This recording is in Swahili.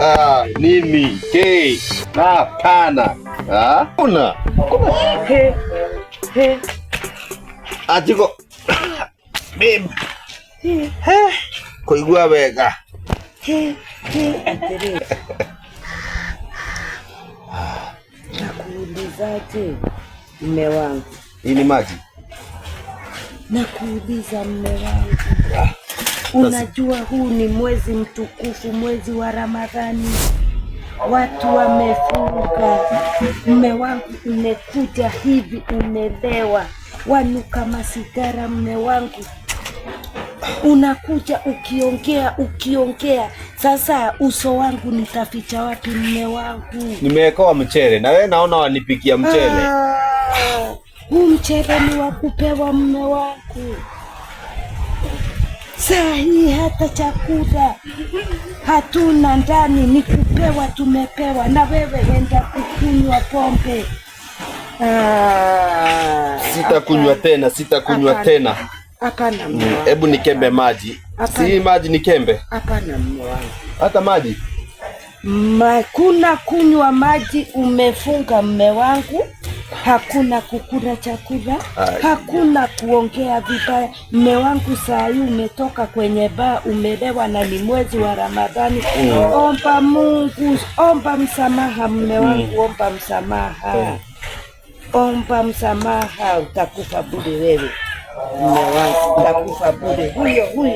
Ah, nini? K. Hapana. Ah, kuna. He. He. Atiko. Babe. He. Kuigua wega. He. He. Atĩrĩrĩ. Nakuulizaje mme wangu? Hii ni maji. Nakuuliza mme wangu, unajua huu ni mwezi mtukufu, mwezi wa Ramadhani, watu wamefunga. Mme wangu, umekuja hivi umelewa, wanuka masigara. Mme wangu, unakuja ukiongea ukiongea. Sasa uso wangu nitaficha wapi mme wangu? Nimewekewa mchele na wewe naona wanipikia mchele. Ah, huu mchele ni wa kupewa mme wangu. Saa hii hata chakula hatuna ndani, ni kupewa, tumepewa. Na wewe enda kukunywa pombe. Ah, Sitakunywa tena, sitakunywa Hapana. tena. Hapana mme wangu. Hebu nikembe maji. Hapana. Si maji nikembe. Hapana mme wangu. Hata maji. Hakuna kunywa maji, umefunga mme wangu. Hakuna kukula chakula, Ai. hakuna kuongea vibaya. Mme wangu, saa hii umetoka kwenye baa, umelewa na ni mwezi wa Ramadhani. Omba Mungu, omba msamaha mme wangu, omba msamaha, omba msamaha, utakufa bure wewe mme wangu, utakufa bure. Huyo huyo.